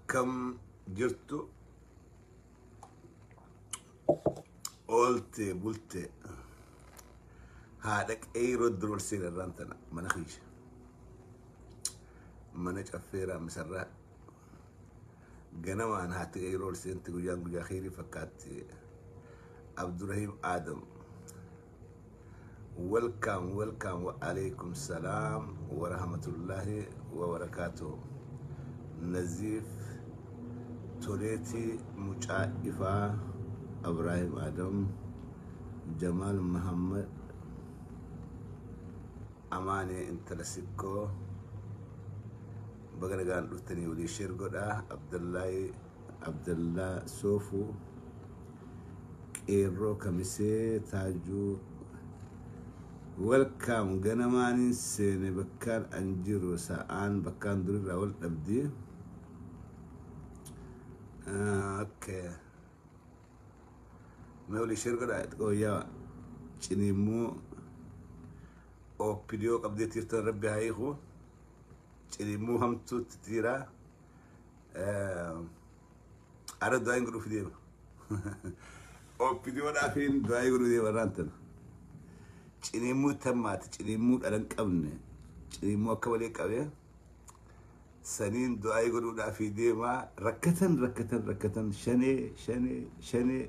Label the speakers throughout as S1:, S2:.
S1: Akkam jirtu oolte bulte haadha qeyroo dur ol seene irraan tana mana kiyya mana caffeeraa misarraa ganamaan haati qeyroo ol seente guyyaan guyyaa kheyrii fakkaatti. Abdurrahim Adam, welcome, welcome. Wa alaikum salam wa rahmatullahi wa barakatuh. Naziif Toleetii Mucaa Ifaa, Abraahim Adam, Jamaal Muhammad, Amaanee Intala Sikkoo, baga nagaan dhuftanii. Walii share godhaa. Abdullaahi Abdallaa Soofuu, Qeerroo Kamisee, Taajuu, welcome. Ganamaanin seene, bakkaan an jiru sa'aan bakkaan durirraa wal dhabdi. Okay, mee walii share godhaa. Xiqqooyyaa ciniimmuu OPDO qabdee tiirtan rabbi haa hiiku. Ciniimmuu hamtuutti tiiraa ara du'aa hin godhuuf deema. OPDOdhaafiin du'aa hin godhuu deema irraan tana. Ciniimmuu tammaati, ciniimmuu dhala hin qabne, ciniimmuu akka malee qabee saniin du'aa godhuudhaaf deema. Rakkatan, rakkatan, rakkatan. Shanee, shanee, shanee.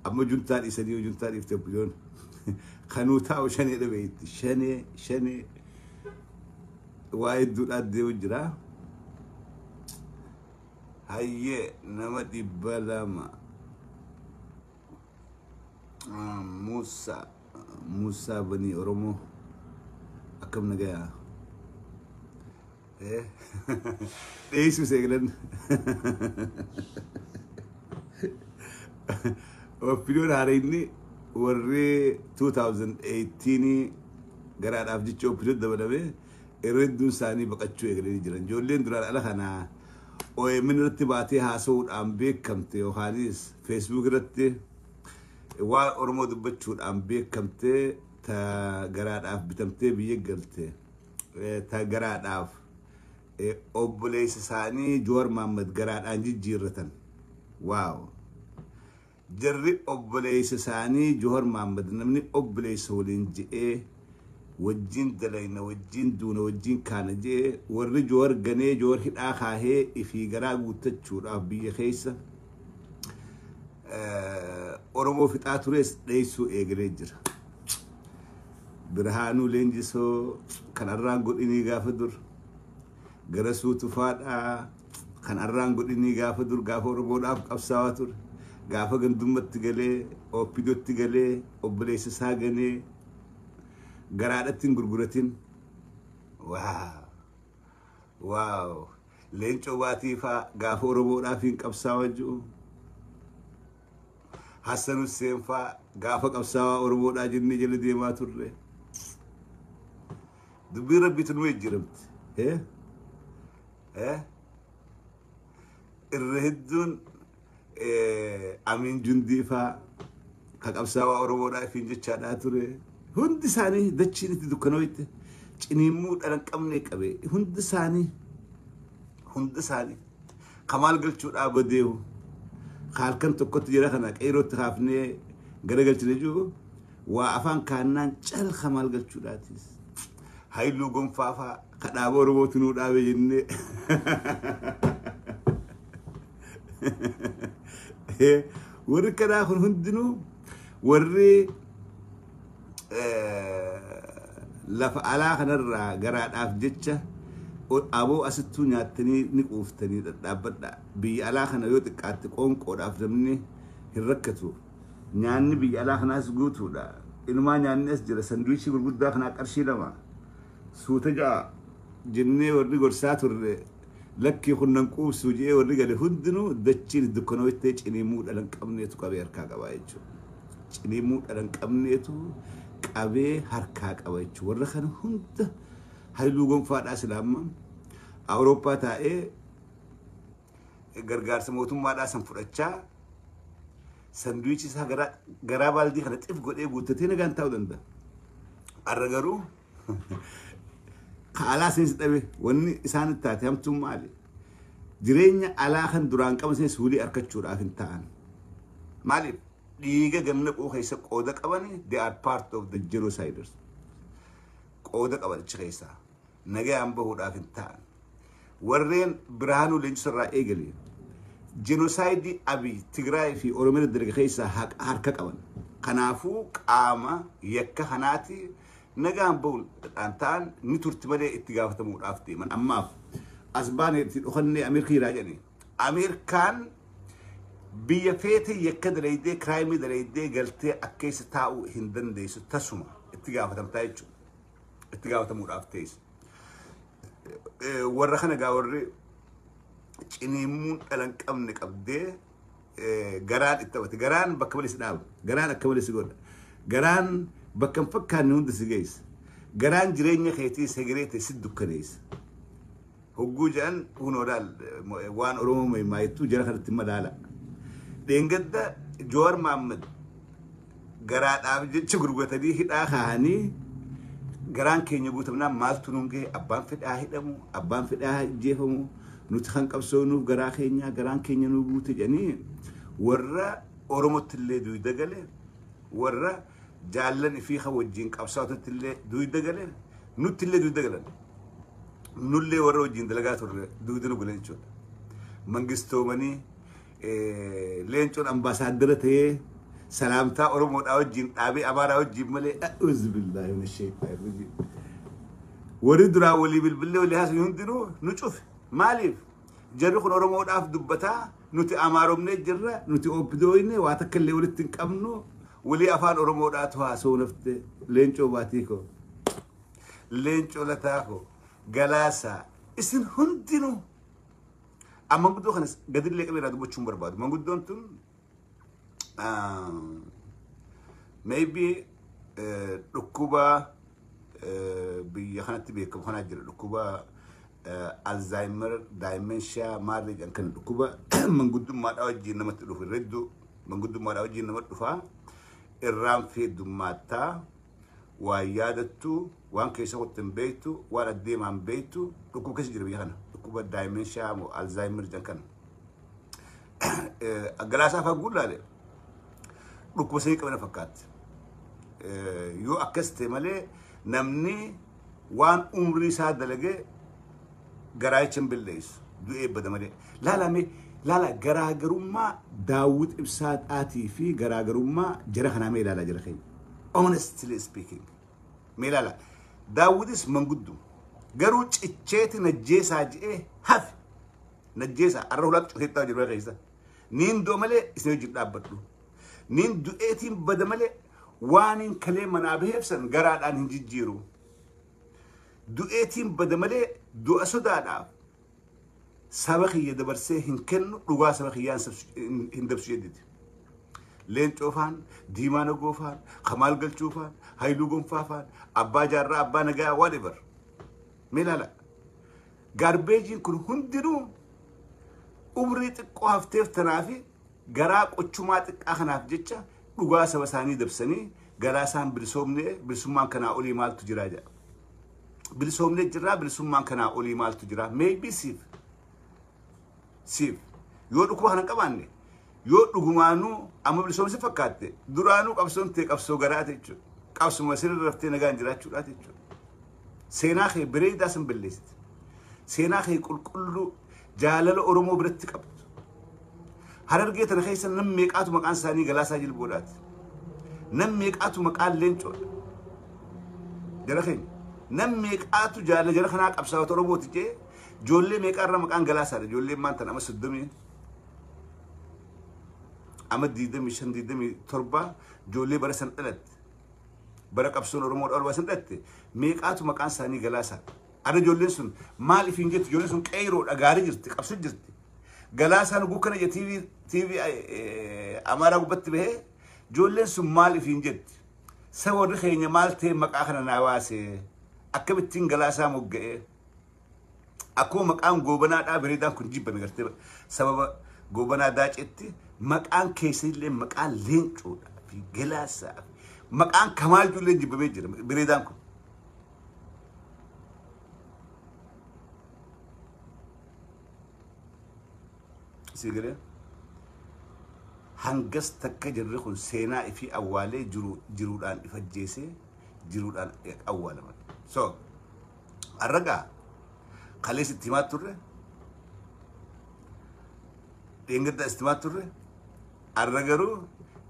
S1: Amma juntaa dhiisanii yoo juntaa dhiifte OPDOn kanuu taa'u shanee dhabeetti. Shanee, shanee waa hedduudhaan deemu jira. Hayyee, nama 200. Musa Musa Bani Oromoo, akkam nagayaa? Dheessuu seegalan. OPDOn haarayni warri 2018 garaadhaaf jecha OPDO dabalame irra hedduun isaanii baqachuu eegalanii jiran. Ijoolleen duraan ala kanaa OMN irratti baatee haasa'uudhaan beekamte yookaanis Facebook irratti waan Oromoo dubbachuudhaan beekamte, ta garaadhaaf bitamtee biyya galte, ta garaadhaaf obboleessa isaanii Joowar Mahaammad garaadhaan jijjiirratan. Waaw! Jarri obboleessa isaanii Joowar Mahaammad, namni obboleessa waliin je'ee wajjin dalayna, wajjin duuna, wajjin kaana je'ee, warri Joowar ganee Joowar hidhaa kaahee ifii garaa guuttachuudhaaf biyya keessa Oromoo fixaa tures dheessuu eegalee jira. Birhaanuu Leenjisoo kan arraan godhinii gaafa dur, Garasuu Tufaadhaa kan arraan godhinii gaafa dur, gaafa Oromoodhaaf qabsaawaa ture, gaafa gandummatti galee OPDOtti galee obboleessa isaa ganee garaadhatti hin gurguratin. Waaw! Waaw! Leencoo Baatii faa gaafa Oromoodhaaf hin qabsaawaa jiru. Hassan Hussein faa gaafa qabsaawaa Oromoodhaa jennee jala deemaa turre. Dubbiin rabbiitu nu jijjiiramte. Irra hedduun Amiin Jundii faa ka qabsaawaa Oromoodhaa ifiin jechaadhaa ture. Hundi isaanii dachiin itti dukkanooyte, ciniimmuu dhala hin qabne qabe hundi isaanii. Hundi isaanii kamaal galchuudhaa badeehu halkan tokkotti jira kana qeerootti kaafnee garagalchine jiru waa afaan kaannaan cal kamaal galchuudhaatis. Haayiluu Gonfaa faa ka dhaaba Oromootu nuu dhaabe jennee. Warri kanaa kun hundinuu warri lafa alaa kanarraa garaadhaaf jecha aboo asittuu nyaattanii ni quuftanii dhadhaabbadha. Biyya alaa kana yoo xiqqaatte qoonqoodhaaf namni hin rakkatu. Nyaanni biyya alaa kanaas guutuudha. Inumaa nyaanni as jira, sandwichii gurguddaa kanaa qarshii 2. Suuta ja'a jennee warri gorsaa turre lakkii kunnan quubsuu jedhee warri gale hundinuu dachiin dukkanoottee ciniimuu dhala hin qabneetu qabee harkaa qabaa jechuudha. Ciniimuu dhala hin qabneetu qabee harkaa qaba jechuudha. Warra kana hunda Haayiluu Gonfaadhaa sila amma Awurooppaa taa'ee gargaarsa mootummaadhaa san fudhachaa sandwichii isaa garaa baaldii kana xif godhee guuttatee nagaan taa'uu danda'a. Har'a garuu kaalaa seensi dhabe. Wanni isaan taate hamtuun maali? Jireenya alaa kan duraan qaban sanis walii argachuudhaaf hin ta'an. Maaliif dhiiga gannaquu keessa qooda qabani, they are part of the genociders. Qooda qaban achi keessaa nagayaan bahuudhaaf hin ta'an. Warreen Birhaanuu Leenjisoo irraa eegale genocide Abiy Tigraay fi Oromiyaa dalage keessaa harka qaban. Kanaafuu qaama yakka kanaati, nagaan bahuudhaan ta'an ni turti malee itti gaafatamuudhaaf deeman. Ammaaf as baanee itti dhokannee Ameerikaa jiraa jedhani. Ameerikaan biyya feete yakka dalaydee, crime dalaydee galtee akka keessa taa'uu hin dandeessu, tasuma itti gaafatamtaa jechuudha. Itti gaafatamuudhaaf teessa. Warra kana gaa warri ciniimmuun dhala hin qabne qabdee garaan itti taphate. Garaan bakka malee si dhaaba. Garaan akka malee si godha. Garaan bakka hin fakkaanne hunda si geessa. Garaan jireenya keetii sagalee ta'e si dukkaneessa. Hogguu jedhan hunoodhaan waan Oromoo maayittuu jara kanatti madaala. Dheengadda Joowar Mahammad garaadhaaf jecha gurguratanii hidhaa kaahanii, garaan keenya guutamnaan maaltu nuun gahe, abbaan fedhaa hidhamu, abbaan fedhaa ajjeefamu, nuti kan qabsoonuuf garaa keenya, garaan keenya nuu guute jedhanii, warra Oromootti illee duyda gale, warra jaallan fi kan wajjin qabsaa'otti illee duyda gale, nutti illee duyda galan. Nullee warra wajjin dalagaa turre duyda nu galan jechuudha. Mangistoomanii leencoon ambaasaaddara ta'ee salaamtaa Oromoodhaa wajjin dhaabee Amaaraa wajjin malee, a'uuzu billaahi mina sheexaani rajiim. Warri duraa walii bilbillee walii haasa'u hundinuu nu cufe. Maaliif? Jarri kun Oromoodhaaf dubbataa, nuti Amaaromnee jirra, nuti Oopidooyne waa takka illee walitti hin qabnu, walii afaan Oromoodhaatu haasa'u nafte. Leencoo baatii koo. Leencoo lataa koo. Galaasaa. Isin hundinuu. Amma manguddoo kanas gadillee qabee irraa dubbachuu hin barbaadu. Manguddoon tun maybe dhukkuba biyya kanatti beekamu kanaa jira, dhukkuba Alzheimer, dementia maalii jedhan kan dhukkuba manguddummaadhaa wajjin namatti dhufu, hedduu manguddummaadhaa wajjin namatti dhufaa, irraan feeddummaattaa, waan yaadattu, waan keessa kottu hin beektu, waan addeemaa hin beektu. Dhukkuba keessa jira biyya kana, dhukkuba dementia moo Alzheimer jedhan kana. Galaasaa fa'aa guullaale dhukkuba sanii qabana fakkaatti. Yoo akkas ta'e malee namni waan umrii isaa dalagee garaacha hin balleessu, du'ee bada malee. Laalame laala, garaagarummaa Daawwit Ibsaa Xaatii fi garaagarummaa jara kanaa mee ilaalaa jara keenya. Honestly speaking. Mee ilaala. Daawwitis manguddu. Garuu cicheeti najjeesaa je'ee hafe. Najjeesaa arra hulaa cufeettaa jiru keessa. Niin du'a malee isin wajjin dhaabbadhu. Niin du'eetiin bada malee waan hin kalee manaa baheef san garaadhaan hin jijjiiru. Du'eetiin bada malee du'a sodaadhaaf saba kiyya dabarsee hin kennu, dhugaa saba kiyyaa hin dabsu jedditi. Leencoo faan, Diimaa Nagoo faan, Kamaal Galchuu faan, Haayiluu Gonfaa faan, Abbaa Jaarraa, Abbaa Nagaa, whatever. Mee ilaala. Garbageiin kun hundinuu umrii xiqqoo hafteef tanaa fi garaa qochumaa xiqqaa kanaaf jecha dhugaa saba isaanii dabsanii, garaa isaan bilisoomnee, bilisummaan kanaa olii maaltu jiraa jedha. Bilisoomnee jirraa, bilisummaan kanaa olii maaltu jira? Maybe siif. Siif. Yoo dhukkuba kana qabaanne, yoo dhugumaanuu amma bilisoomsi fakkaatte, duraanuu qabsoon ta'e qabsoo garaate jechuudha. Qabsuma sirri raftee nagaan jiraachuudhaati jechuudha. Seenaa kee bareedaa san balleessite. Seenaa kee qulqulluu jaalala Oromoo biratti qabdu. Harargee tana keessa nam meeqaatu maqaan isaanii Galaasaa Jilboodhaati. Nam meeqaatu maqaan Leencoodha. Jara keenya. Nam meeqaatu jaalala jara kanaa qabsaa'ota Oromooti jee, ijoollee meeqaarra maqaan Galaasaadha. Ijoolleen maan tana ama 30, ama 25, 27, ijoollee bara san dhalatte. Bara qabsoon Oromoo dhalaa san dhalatte meeqaatu maqaan isaanii Galaasaadha. Ana ijoolleen sun maal ifiin jettu? Ijoolleen sun qeeroodha, gaarii jirti, qabsu jirti. Galaasaan gukkana je TV Amaaraa gubbatti bahee, ijoolleen sun maal ifiin jetti? Saba warri keenya maal ta'e maqaa kana naa baase? Akkamittiin Galaasaa mogga'ee? Akkuma maqaan Goobanaadhaa bareedaan kun jibbame gartee sababa Goobanaa Daacetti, maqaan keessanillee maqaan Leencoodhaa fi Galaasaa fi maqaan Kamaal ijoollee jibbamee jira bareedaan kun. Si galee hangas takka jirri kun seenaa ifii awwaalee jiru jiruudhaan ifajjeesee jiruudhaan awwaalaman. So arragaa kalees itti himaa turre, dheengadda itti himaa turre, arra garuu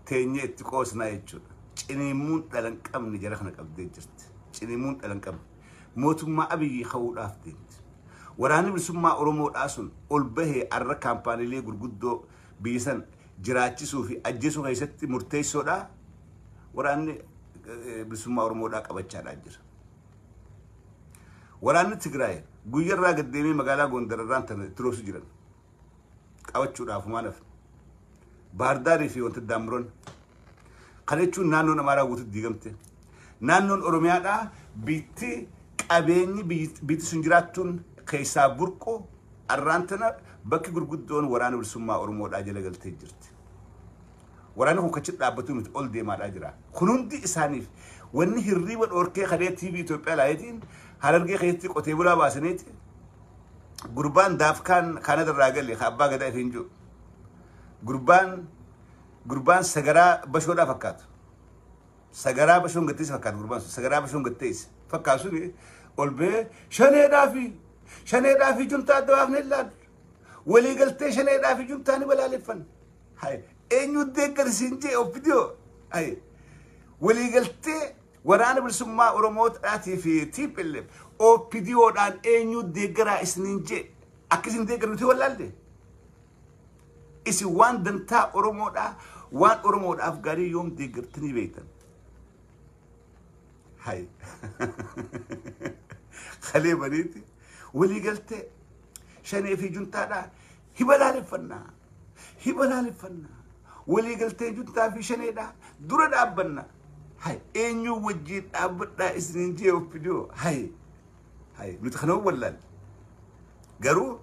S1: teenyee itti qoosnaa jechuudha. Ciniimuun dhala hin qabne jara kana qabdee jirti. Ciniimuun dhala hin qabne. Mootummaa Abiyyi ka'uudhaaf deemti. Waraanni bilisummaa Oromoodhaa sun ol bahee arra kaampaaniilee gurguddoo biyya san jiraachisuu fi ajjeesuu keessatti murteessoodha. Waraanni bilisummaa Oromoodhaa qabachaadhaa jira. Waraanni Tigraay guyyarraa gad deemee magaalaa Gondar irraan tana itti roobsu jiran. Qabachuudhaaf humaan hafe. Baardaarii fi wanta daammuroon. Kana jechuun naannoon Amaaraa guutuutti diigamte. Naannoon Oromiyaadhaa biitti qabeenyi biitti sun jiraattuun keessaa burqu arraan tana bakki gurguddoon waraana bilisummaa Oromoodhaa jala galtee jirti. Waraanni kun kachi dhaabbatu miti, ol deemaadhaa jira. Kun hundi isaaniif wanni hirriiba dhoorkee kalee TV Itoophiyaa laayetiin Harargee keessatti qotee bulaa baasaniiti gurbaan daafkaan Kaanadarraa gale ka abbaa gadaa ifiin jiru. Gurbaan sagaraa bashoodhaa fakkaatu. Sagaraa bashoon gatteessa fakkaatu gurbaan sun, sagaraa bashoon gatteessa fakkaatu suni ol ba'ee shaneedhaa fi juntaa adda baafnee ilaalu. Walii galtee shaneedhaa fi juntaa ni balaaleffanna. Hai, eenyu deeggarsiin jee OPDO? Hai, walii galtee waraana bilisummaa Oromoodhaatii fi TPLF OPDOdhaan eenyu deeggaraa isiniin jee? Akka isin deeggaru nuti wallaalle. Isin waan dantaa Oromoodhaa, waan Oromoodhaaf gaarii yoom deeggartanii beektan? Hai. Kalee baniiti walii galtee shanee fi juntaadhaa hibalaaleffannaa. Hibalaaleffannaa. Walii galtee juntaa fi shaneedhaa dura dhaabbanna. Hai, eenyu wajjin dhaabbadhaa isiniin jee OPDO? Hai. Hai, nuti kana wallaalle. Garuu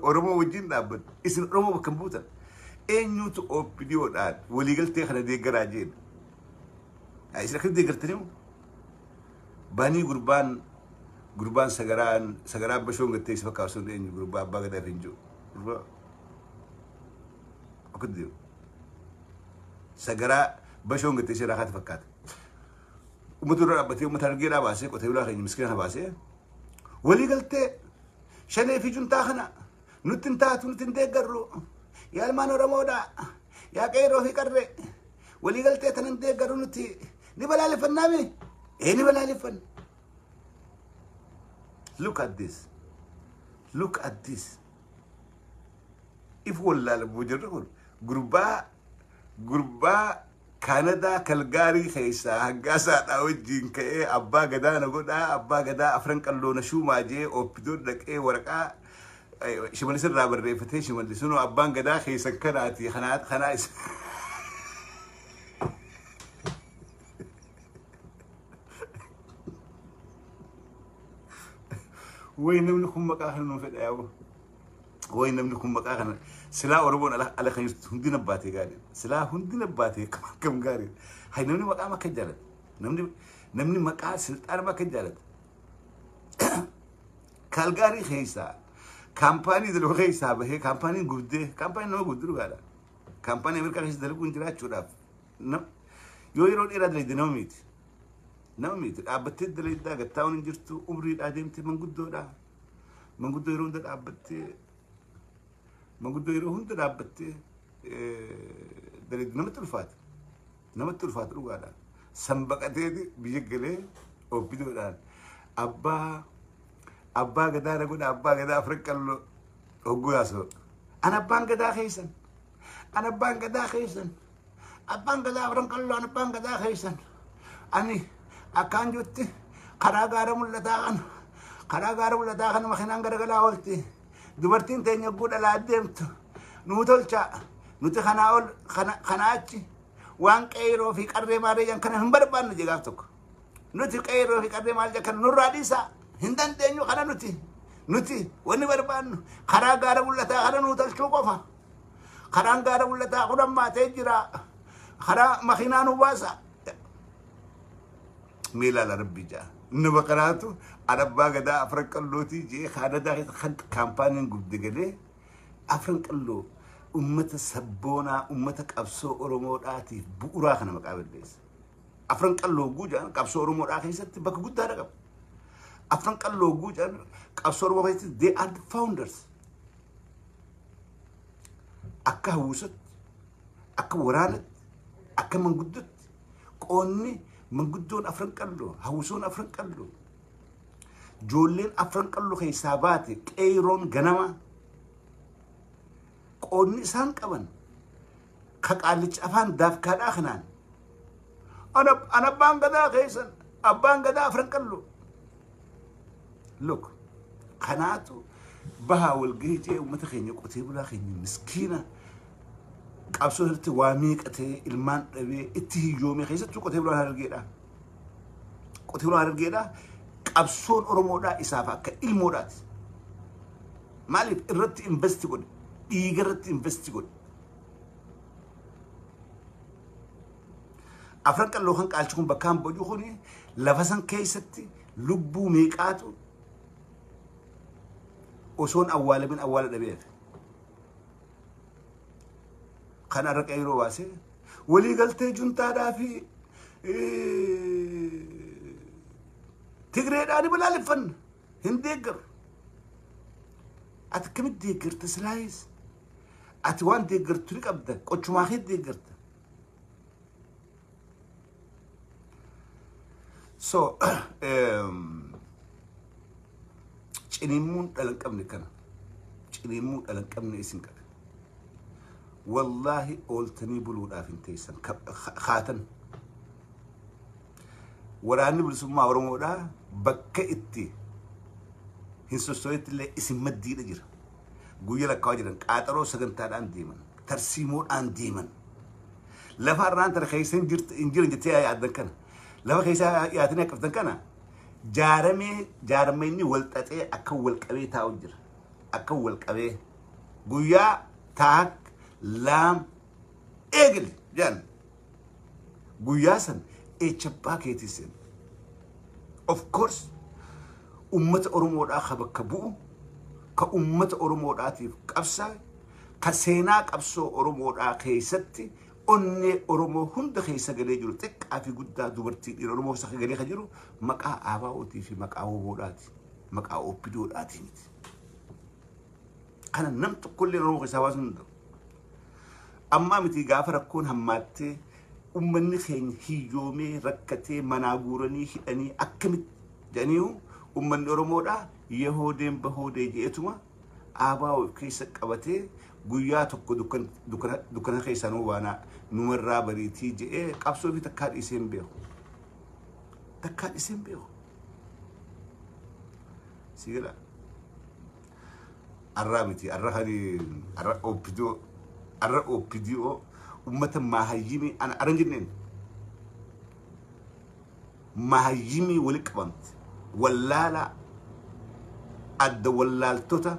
S1: Oromoo wajjin dhaabbadhu. Isin Oromoo bakka hin buutan. Eenyutu OPDOdhaan waliigaltee kana deeggaraa jeen? Isin akkamitti deeggartanii moo? Banii gurbaan sagaraan bashoon gattee isa fakkaatu sun eenyu, gurbaa abbaa gadaaf hin jiru. Gurbaa akkatti deemu. Sagaraa bashoon gattee isa irraa fakkaata. Uummata dura dhaabbatee uummata argeedhaa baasee qotee bulaa keenya miskiina baasee waliigaltee shanee fi juntaa kana nutti hin taatu, nutti hin deeggarru. Yaa ilmaan Oromoodha. Yaa qeerroo fi qarree. Waliigaltee tana hin deeggarru nuti. Ni balaaleffannaa mi? Ee, ni balaaleffanna. Look at this. Look at this. If wallaalamuu jirru kun gurbaa Kaanadaa Kalgaarii keessaa hangaasaadhaa wajjin ka'ee abbaa gadaa na godhaa, abbaa gadaa afran qalloo na shuumaa jee OPDOn dhaqee waraqaa Shimallis irraa barreeffatee, Shimallis sunoo abbaan gadaa keessan kanaati kanaa isa. Way, namni kun maqaa kana nuu fedha yaa'u. Way, namni kun maqaa kana silaa Oromoon ala kan jirtu hundi na baatee gaarii. Silaa hundi na baatee akkam gaarii. Hay, namni maqaa makka jaalata. Namni maqaa silxaana makka jaalata. Kaalgaarii keessaa kaampaanii dalagu keessaa bahee kaampaaniin gubdee, kaampaaniin nama gubduu dhugaadha. Kaampaanii Ameerikaa keessa dalaguun jiraachuudhaaf yoo yeroo dheeraa dalagde nama miti. Nama miti, dhaabbattee dalagdaa gattaa'uun hin jirtu, umriidhaa deemtee manguddoodha. Manguddoo yeroo hunda dhaabbattee, manguddoo yeroo hunda dhaabbattee dalagde namatti ulfaata. Namatti ulfaata dhugaadha. Sanbaqateeti biyya galee OPDOdhaan abbaa gadaa na godha, abbaa gadaa afran qalloo hogguu yaasoo. An abbaan gadaa keessan. An abbaan gadaa keessan. Abbaan gadaa afran qalloo, an abbaan gadaa keessan. Ani akkaan jutti karaa gaara mul'ataa kana, karaa gaara mul'ataa kana makiinaan garagalaa oolti. Dubartiin teenya hogguu dhalaa deemtu nuu tolcha. Nuti kanaa ol kanaa achi waan qeeroo fi qarree maarreeyyan kana hin barbaannu jee gaaf tokko. Nuti qeeroo fi qarree maal kana nurraa dhiisaa, hin dandeenyu kana nuti. Nuti wanni barbaannu karaa gaara mul'ataa kana nuu tolchuu qofa. Karaan gaara mul'ataa kun hammaatee jira. Karaa makiinaa nu baasa. Mee ilaala, rabbi ja'a. Nama kanaatu an abbaa gadaa afran qallootii jee Kaanadaa keessa kan kaampaaniin gubde galee Afran Qalloo ummata sabboonaa, ummata qabsoo Oromoodhaatiif bu'uuraa kana maqaa balleessa. Afran Qalloo guujaan qabsoo Oromoodhaa keessatti bakka guddaadha qaba. Afran Qalloo guujaan qabsoo Oromoo keessatti they are the founders. Akka hawwisatti, akka waraanatti, akka manguddootti qoonni manguddoon Afran Qalloo, hawwisoon Afran Qalloo, ijoolleen Afran Qalloo keessaa baate qeeroon ganama qoonni isaan qaban ka qaallicha afaan daafkaadhaa kanaan an abbaan gadaa keessan, abbaan gadaa Afran Qalloo. Look, kanaatu bahaa walgahii jee uummata keenya, qotee bulaa keenya miskiina, qabsoo irratti waa meeqatee ilmaan dhabee itti hiyyoomee, keessattuu qotee bulaan Harargeedha. Qotee bulaan Harargeedha qabsoon Oromoodhaa isaaf akka ilmoodhaati. Maaliif irratti invest godhe? Dhiiga irratti invest godhe. Afran Qalloo kan qaalchi kun bakkaan bocu kuni lafa san keessatti lubbuu meeqaatu osoon awwaalamin awwaala dhabeef. Kan har'a qeeroo baasee walii galtee juntaadhaa fi Tigreedhaa ni balaaleffanna, hin deeggaru. Ati akkamitti deeggarta silaayis? Ati waan deeggartu ni qabda, qochumaa kee deeggarta. So, ciniimmuun dhala hin qabne kana. Ciniimmuu dhala hin qabne isin qabe. Wallaahi ooltanii buluudhaaf hin teessan kaatan. Waraanni bilisummaa Oromoodhaa bakka itti hin sosso'etti illee isin maddiidha jira. Guyya lakkaawaa jiran, qaaxaroo sagantaadhaan deeman, tarsiimoodhaan deeman. Lafa har'aan tana keessa hin jiran jettee yaaddan kana. Lafa keessa yaatanii akkaftan kana jaaramee jaarameenni wal xaxee akka wal qabee taa'u jira. Akka wal qabee guyyaa taak laam eegali jedhan. Guyyaa san eechabbaa keetii seen. Of course, ummata Oromoodhaa ka bakka bu'u, ka ummata Oromoodhaatiif qabsaa'e, ka seenaa qabsoo Oromoodhaa keessatti onnee Oromoo hunda keessa galee jiru, xiqqaa fi guddaa, dubartii dhiira Oromoo keessa galee ka jiru maqaa ABO'tii fi maqaa WBOdhaati, maqaa OPDOdhaati miti. Kana nam tokkollee Oromoo keessaa baasuu hin danda'u. Ammaa miti, gaafa rakkoon hammaattee ummanni keenya hiyyoomee rakkatee manaa guuranii hidhanii akkamitti jedhaniihu ummanni Oromoodhaa yahoodeen bahoodee je'etuma ABO of keessa qabatee guyyaa tokko dukkana keessaa nu baanaa numarraa bariitii je'ee qabsoo fi takkaa dhiisee hin beeku. Takkaa dhiisee hin beeku. Si gala. Arraa miti, arra kani arra OPDO, arra OPDO ummata maahayyimii ana aran jenneen maahayyimii wali qabamte wallaalaa adda wallaaltota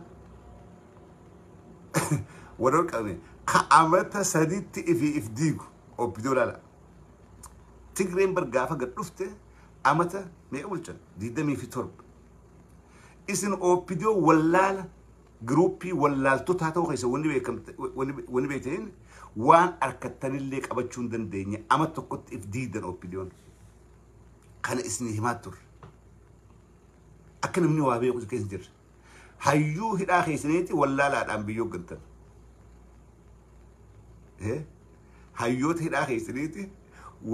S1: warra wal qabame ka amata saditti ifi if diigu OPDO laala. Tigreen bar gaafa gad dhufte amata meeqa bulchan? 27. Isin OPDO wallaala giruuppii wallaaltotaa ta'uu keessa wanni beekamte, wanni beektaniin waan harkattanillee qabachuu hin dandeenye, ama tokkotti if diidan OPDOn. Kana isin himaa turre. Akka namni waa beeku keessa hin jirre. Hayyuu hidhaa keessaniiti wallaalaadhaan biyyoo hooggantan. Hayyoota hidhaa keessaniiti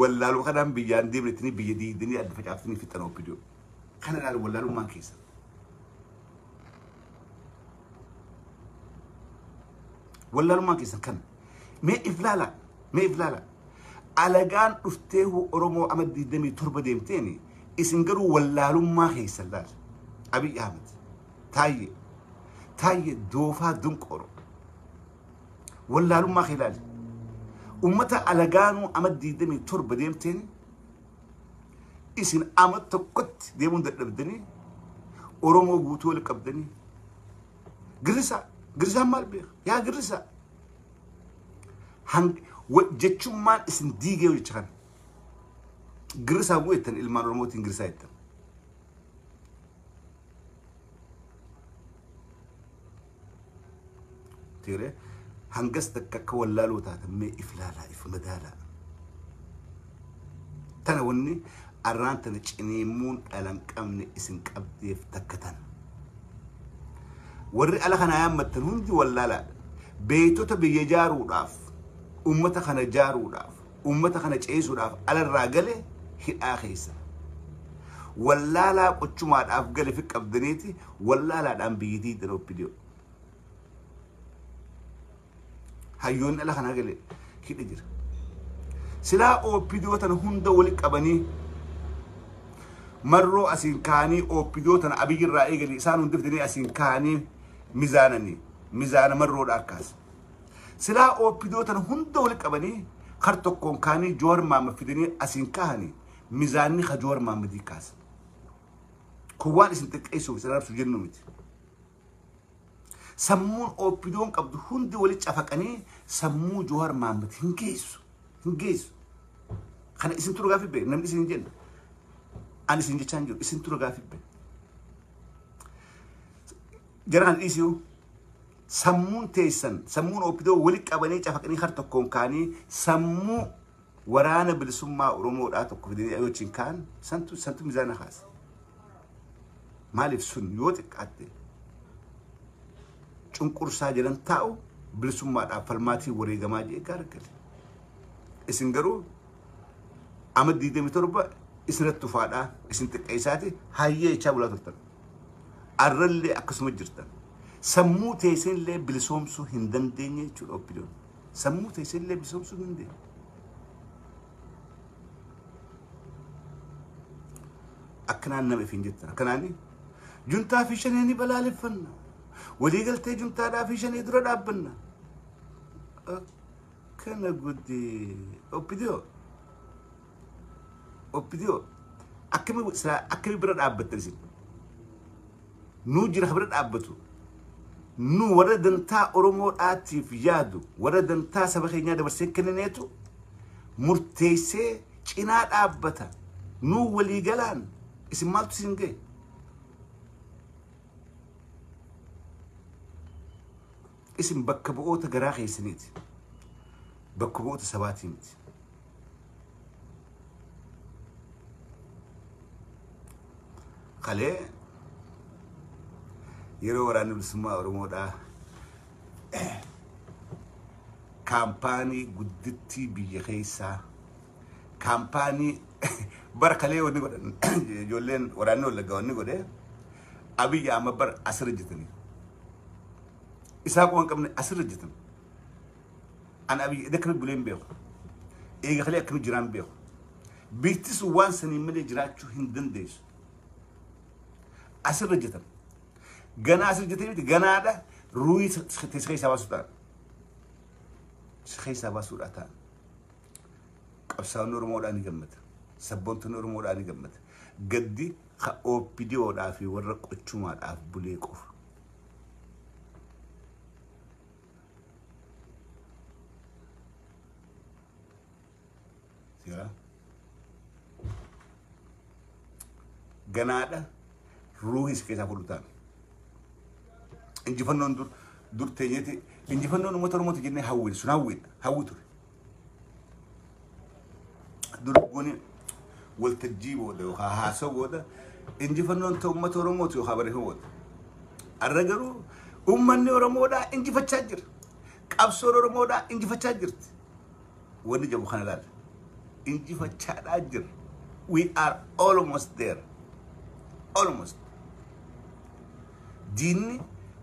S1: wallaaluu kanaan biyyaan deemnetanii biyya diidanii adda facaaftanii fixan OPDO. Kana ilaali wallaalummaan keessa. Wallaalummaan keessan kana. Mee if laala. Mee if laala. Alagaan dhuftee Oromoo ama 27 deemteeni isin garuu wallaalummaa keessan laala. Abiy Ahmed. Taayyee. Taayyee doofaa dunqooro. Wallaalummaa kee ilaali. Ummata alagaanuu ama 27 deemteeni isin ama tokkotti deemuun dadhabdanii Oromoo guutuu wal qabdanii. Girrisaa. Girrisaan maal beeka? Yaa girrisaa. Jechummaan isin diigee jecha kana. Girrisaa bu'u jettan, ilmaan Oromootiin girrisaa jettan. Tiire hangas takka akka wallaaloo taatan mee if laalaa if madaalaa. Tana wanni arraan tana ciniimuun dhalan qabne isin qabdeef takka tana. Warri ala kanaa yaammattan hundi wallaalaadha. Beeytota biyya ijaaruudhaaf, uummata kana ijaaruudhaaf, uummata kana ceesisuudhaaf alarraa gale hidhaa keessa. Wallaalaa qochumaadhaaf gale fi qabdaniiti wallaalaadhaan biyyittii dhala OPDO. Hayyoonni ala kanaa gale hidha jira. Silaa OPDO tana hunda wali qabanii marroo asiin kaanii OPDO tana Abiyyirraa eegalee isaan hundi fidanii asiin kaanii mizaananii mizaana marroodha akkaas. Silaa OPDO tana hunda wali qabanii kar tokkoon kaanii Joowar Mahammad fidanii asiin kaahanii mizaanni ka Joowar Mahammadii kaasa. Kun waan isin xiqqeessuuf isin arrabsuuf jennu miti. Sammuun OPDOn qabdu hundi wali cafaqanii sammuu Joowar Mahammad hin geessu. Hin geessu. Kana isin tura gaaffii beeku namni isin hin jenne. Ani isin jechaa hin jiru isin tura gaaffii beeku. Jara kan dhiisuu sammuun teessan sammuun OPDO wali qabanii cafaqanii har tokkoon kaanii sammuu waraana bilisummaa Oromoodhaa tokko fidanii wajjin kaan santu mizaana kaasa. Maaliif sun yoo xiqqaatte cunqursaa jedhan taa'u bilisummaadhaaf falmaatii wareegamaa jee gaargale. Isin garuu amma 27 isinatti tufaadhaa isin xiqqeessaati hayyee jechaa bulaa turtan. Arrallee akkasuma jirtan. Sammuu teessanillee bilisoomsuu hin dandeenye jechuudha OPDOn. Sammuu teessanillee bilisoomsuu hin dandeenye. Akkanaan nama ifiin jettan. Akkanaan juntaa fi shanee ni balaaleffanna. Waliigaltee juntaadhaa fi shanee dura dhaabbanna. Akkana guddee OPDO. OPDO akkami bira dhaabbattan isin? Nuu jira bira dhaabbatu. Nu warra dantaa Oromoodhaatiif yaadu, warra dantaa saba keenyaa dabarsee kennineetu murteessee cinaa dhaabbata. Nuu waliigalaan isin maaltu isin ga'e? Isin bakka bu'oota garaa keessaniiti. Bakka bu'oota sabaatii miti. Kalee yeroo waraanni bilisummaa Oromoodhaa kaampaanii guddittii biyya keessaa kaampaanii bara kalee wanni godhan ijoolleen waraanni Wallaggaa wanni godhe Abiyyi Ahmad bara asirra hojjetanii. Isaa quba hin qabne asirra hojjetan. Ani Abiyyi akkamitti bulee hin beeku. Eega kalee akkamitti jiraan beeku. Biyyi sun waan saniin malee jiraachuu hin dandeessu. Asirra hojjetan. Ganaa asirra hojjetanii miti ganaadha ruuhii si keessaa baasuu ta'a. Si keessaa baasuudha ta'a. Qabsaa'onni Oromoodhaa ni gammada. Sabboontonni Oromoodhaa ni gammada. Gaddi ka OPDOdhaa fi warra qochumaadhaaf bulee qofa. Ganaadha ruuhii si keessaa fuudhu ta'a. Injifannoon dur teenyeeti injifannoon uummata Oromooti jennee hawwine sun hawwidha hawwi ture. Dur gooni waltajjii booda yookaan haasoo booda injifannoon ta'u uummata Oromooti yookaan barreeffama booda. Arra garuu uummanni Oromoodhaa injifachaa jira. Qabsoon Oromoodhaa injifachaa jirti. Wanni jedhamu kana ilaalla. Injifachaadhaa jira. We are almost there. Almost. Diinni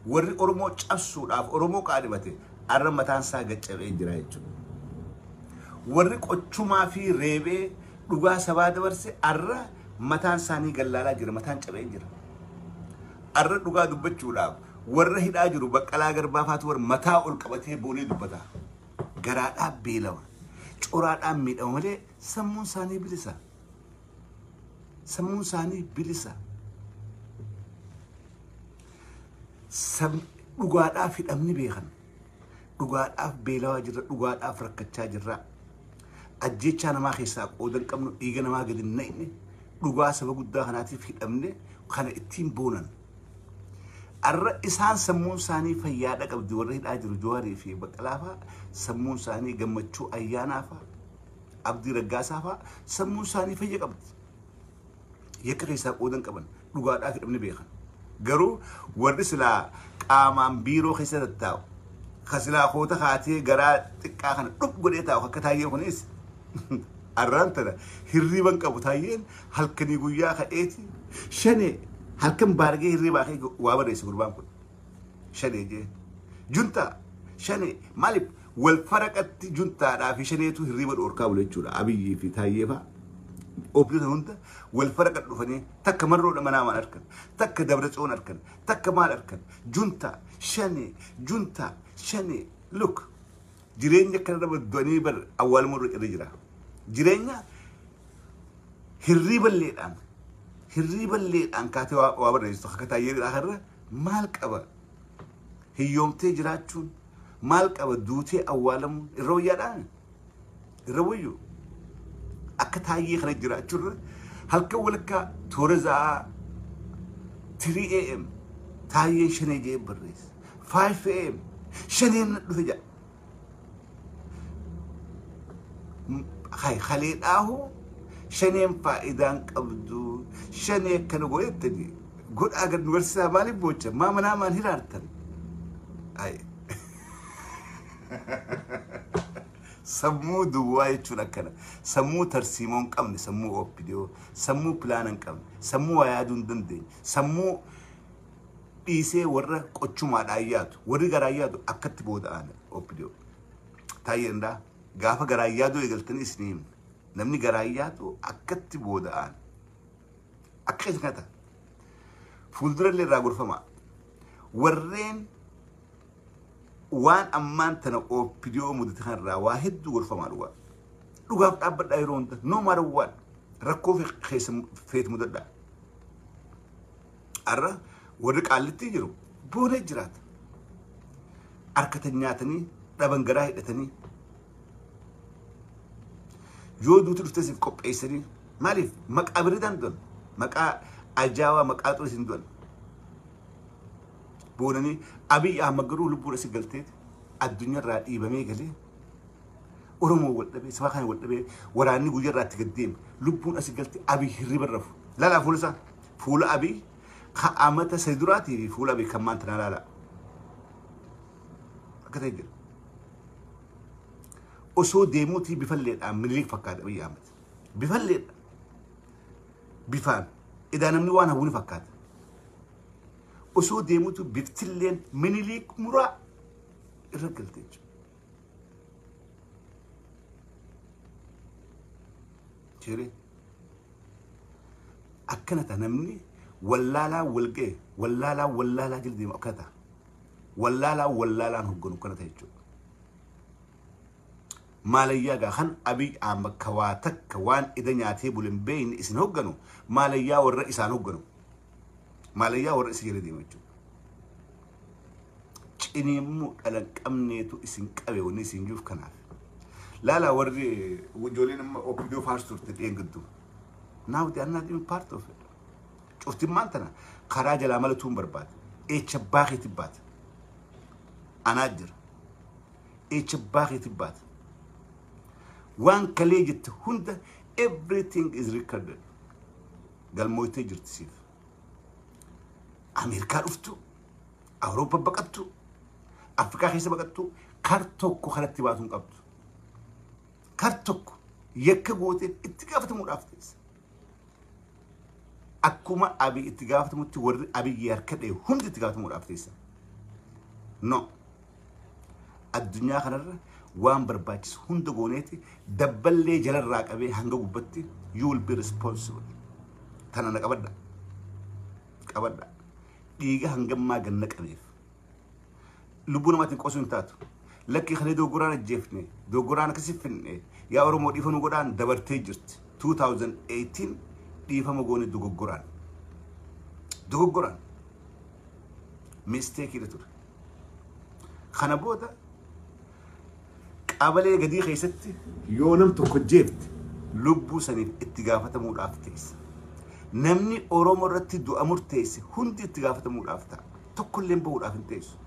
S1: warri Oromoo cabsuudhaaf Oromoo qaadhimate arra mataan isaa gaccabee jira jechuudha. Warri qochumaa fi reebee dhugaa sabaa dabarse arra mataan isaanii gallaalaa jira, mataan cabee jira. Arra dhugaa dubbachuudhaaf warra hidhaa jiru Baqqalaa Garbaa faatu warra mataa ol qabatee boonee dubbata. Garaadhaan beelawa, coraadhaan miidhama malee sammuun isaanii bilisa. Sammuun isaanii bilisa. Dhugaadhaaf hidhamni beekan. Dhugaadhaaf beelawaa jirra, dhugaadhaaf rakkachaa jirra. Ajjechaa namaa keessaa qooda hin qabnu, dhiiga namaa gadi hin naqne, dhugaa saba guddaa kanaatiif hidhamne kana ittiin boonan. Arra isaan sammuun isaanii fayyaadha qabdi warra hidhaa jiru Jawaarii fi Baqqalaa fa'a sammuun isaanii Gammachuu Ayyaanaa fa'a Abdii Raggaasaa fa'a sammuun isaanii fayya qabdi. Yakka keessaa qoodan qaban dhugaadhaaf hidhamni beekan. Garuu warri silaa qaamaan biiroo keessa tattaa'u ka silaa koota kaatee garaa xiqqaa kana dhub godhee taa'u akka Taayyee kunis arraan tana hirriiban qabu. Taayyeen halkanii guyyaa ka'eeti shanee halkan baargee hirribaa ka'ee waa barreesse gurbaan kun. Shanee jee juntaa shanee maaliif wal faraqatti juntaadhaa fi shaneetu hirriba dhoorkaa bulu jechuudha. Abiyyii fi Taayyee fa'a. Obboloota hunda wal faraqa dhufanii takka marroodha manaa maal arkan, takka Dabra Tsoon arkan, takka maal arkan, juntaa shanee, juntaa shanee. Look, jireenya kana irra du'anii bar awwaaluma irra jira. Jireenya hirriiballeedhaan kaatee waa barreessitu akka Taayyeedhaa irra maal qaba? Hiyyoomtee jiraachuun maal qaba? Duutee awwaalamuun irra wayyaadhaan irra wayyu. Akka Taayyee kana jiraachuurra halkan walakkaa toora za'aa 3 a.m. Taayyeen shanee jee barreessa. 5 a.m. shaneen na dhufe jedha. Halee dhaahu shaneen faayidaan qabdu shanee akkana godhettani godhaa gad nu garsiisaa. Maaliif boocha maa manaa maan hiraartan? Sammuu duwwaa jechuun akkana. Sammuu tarsiimoo hin qabne, sammuu OPDO, sammuu pilaana hin qabne, sammuu waa yaaduu hin dandeenye, sammuu dhiisee warra qochumaadhaan yaadu, warri garaa yaadu akkatti booda'an OPDO. Taayyee danda'a gaafa garaa yaaduu eegaltanii isin himne. Namni garaa yaadu akkatti booda'an. Akka isa kana ta'a. Fuuldura illee irraa gorfama. Warreen waan ammaan tana OPDO mudate kanarraa waa hedduu gorfamaa dhugaa. Dhugaaf dhaabbadhaa yeroo hunda, no matter what, rakkoo keessa feetu mudadhaa. Har'a warri qaallitti jiru boonee jiraata. Harkatan nyaatanii dhaban garaa hidhatanii yoo duuti dhuftee siif qopheessanii maaliif maqaa biriidhaan du'an, maqaa ajaa'ibaa, maqaa xurii hin du'an. Boonanii. Abiy Ahmad garuu lubbuudha si galteeti addunyaarraa dhiibamee galee Oromoo wal dhabee, saba kana wal dhabee, waraanni guyyaarraa itti gad deeme, lubbuun asi galte. Abiy hirriba rafu. Laalaa fuula isaa, fuula Abiy ka amata sadi duraatii fi fuula Abiy kan maanta laalaa akka ta'e jira. Osoo deemuutii bifalleedhaan Minilik fakkaata Abiy Ahmad. Bifalleedha. Bifaan idaa namni waan hawwu ni fakkaata. Osoo deemuutu biftilleen Minilik muraa irra galte jechuudha. Jiree. Akkana ta'a namni wallaalaa wal ga'e, wallaalaa wallaalaa jala deemu akkana ta'a. Wallaalaa wallaalaan hogganu akkana ta'a jechuudha. Maalayyaa gaa kan Abiy Ahmad ka waa takka waan ida nyaatee bule hin beekne isin hogganu, maalayyaa warra isaan hogganu. Maalayyaa warra isa jala deemu jechuudha. Ciniimmuu dhala hin qabneetu isin qabe wanni isin jiruuf kanaaf. Laalaa warri ijoolleen amma OPDO faarsu turte dheengaddu. Now they are not even part of it. Cuftimmaan tana karaa jalaa malatuun barbaada. Eecha baakeetti baata. Anaa jira. Eecha baakeetti baata. Waan kalee jette hunda everything is recorded. Galmooytee jirti siif. Ameerikaa dhuftu, Awurooppaa baqattu, Afrikaa keessa baqattu, kar tokko kanatti baatu hin qabdu. Kar tokko yakka gooteef itti gaafatamuudhaaf teessa. Akkuma Abiy itti gaafatamutti warri Abiyyi harka dha'e hundi itti gaafatamuudhaaf teessa. No. Addunyaa kanarra waan barbaachisu hunda gooneeti dabballee jalarraa qabee hanga gubbatti you will be responsible. Tana na qabadha. Qabadha. Dhiiga hangammaa ganna qabeef. Lubbuu namaatiin qosuu hin taatu. Lakki kalee dogoggoraan ajjeefne, dogoggoraan akkasi finne, yaa Oromoo dhiifama godhaan dabartee jirti. 2018 dhiifama goone dogoggoraan. Dogoggoraan. Mistake ture. Kana booda qabalee gadii keessatti yoo nam tokko jeefte lubbuu saniif itti gaafatamuudhaaf teessa. Namni Oromoo irratti du'a murteesse hundi itti gaafatamuudhaaf ta'a. Tokkollee bahuudhaaf hin teessu.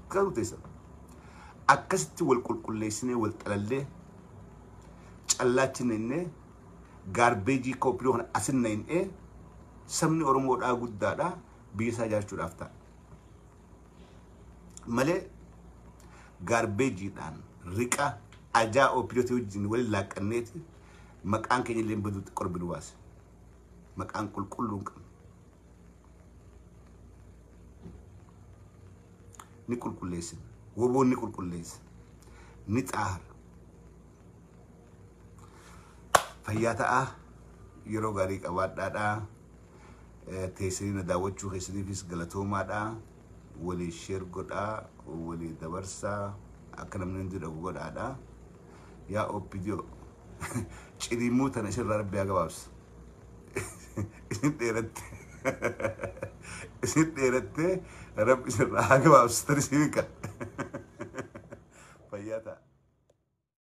S1: Garuu teessa. Akkasitti wal qulqulleessinee wal xalallee callaachinne innee garbage OPDO kana asinna innee sabni Oromoodhaa guddaadhaa biyya isaa ijaarchuudhaaf ta'a. Malee garbageiidhaan riqa ajaa OPDOtii wajjin waliin laaqqanneeti maqaan keenya illee baduutti qorbi nu baase. Maqaan qulqulluu hin qabnu. Ni qulqulleessina. Woboon ni qulqulleessa. Ni xaara. Fayyaa ta'aa, yeroo gaarii qabaadhaadhaa. Teessanii na daawwachuu keessaniifis galatoomaadhaa. Walii share godhaa, walii dabarsaa, akka namni hundi dhagu godhaadhaa. Yaa OPDO, ciniimmuu tana isirraa Rabbi haa gabaabsu. Isin dheeratte. Isin dheerattee Rabbi isirraa haa gabaabsu. Tani isin kan. Fayyaa ta'a.